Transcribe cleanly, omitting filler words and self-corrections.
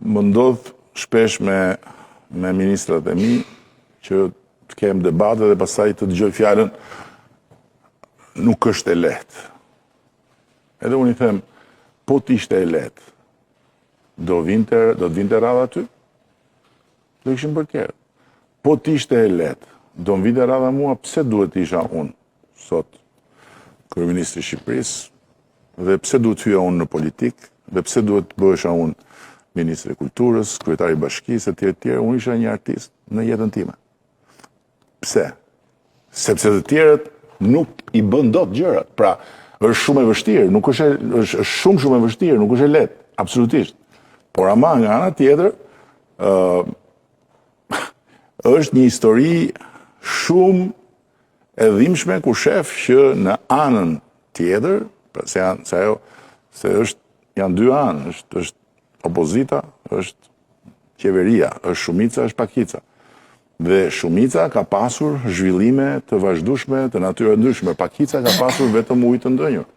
Më ndodh shpesh me me ministrat e mi që të kem debate dhe pastaj të dëgjoj fjalën nuk është e lehtë. Edhe unë i them, po të ishte e lehtë, do vinte, do të vinte radha ty? Do ishin bërë tjerë. Po të ishte e lehtë, do më vinte radha mua, pse duhet të isha unë sot kryeministri i Shqipërisë dhe pse duhet të hyja unë në politikë dhe pse duhet të bëhesha unë ministri i kulturës, kryetari i bashkisë etj etj, unë isha një artist në jetën time. Pse? Sepse të tjerët nuk i bën dot gjërat. Pra, është shumë e vështirë, nuk është është, është shumë shumë e vështirë, nuk është e lehtë, absolutisht. Por ama nga ana tjetër, ë uh, është një histori shumë e dhimbshme kur shef që në anën tjetër, pra se janë se ajo se është janë dy anë, është është opozita, është qeveria, është shumica, është pakica. Dhe shumica ka pasur zhvillime të vazhdueshme të natyrave të ndryshme, pakica ka pasur vetëm ujë të ndenjur.